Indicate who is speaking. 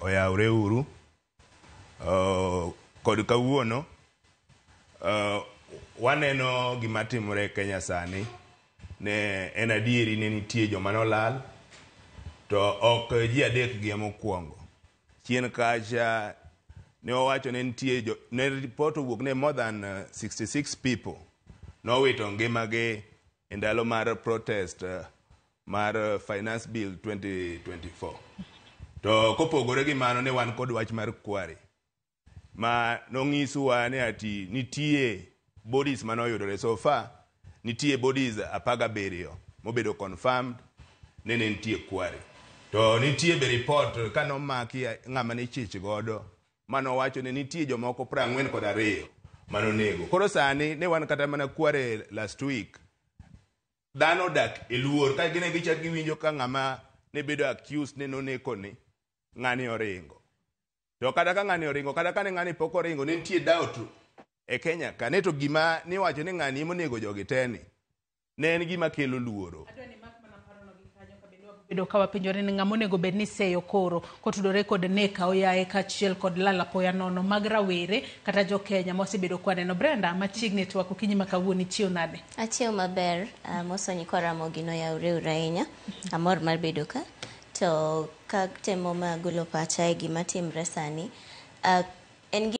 Speaker 1: Oyawre uru. Kod kawuono waneno gima timore e Kenya sani. Ne en adieri ne nitie joma nolal to ok ji adek gi ema okwongo. Chien kacha ne owacho ne nitie jo, ne report owuok ne more than 66 people nowito ngimagi e ndalo mar protest mar Finance Bill 2024. To kopogore gi mano ne wan kod wach mar quarry ma nong'isuwa ni ati nitie bodies manoyudore. So far nitie bodies 17 mobedo confirmed ne nitie quarry. To nitie be report ka nomaki ng'ama ne chich godo manowacho ni nitie jomoko 42 manonego. Koro sani ne wan kata mana quarry last week, dhano odak e luor ka gine gichak giwinjo ka ng'ama ne bedo accused ne noneko ni ng'ani oringo. To kata ka ng'ani oringo, kata ka ne ng'ani pok oringo, ne nitie doubt e Kenya ka ne to gima niwacho ni ng'ani ema onego jogi te ni ne en gima kelo luoro.
Speaker 2: Bedo ka wapenjore ni ng'ama onego bed ni seyo koro kotudore kod nek aoyaye kaachiel kod lal apoya nono mag rawere kata jo Kenya mosebedo kwaneno. Brenda, machiegni twak okinyi ma kawuono, ichiew nade?
Speaker 3: Achiew maber, moso nyikwa Ramogi noyawre uru ahinya. Amor mar bedo ka. To ka temo ma golo pacha e gima timre sani, en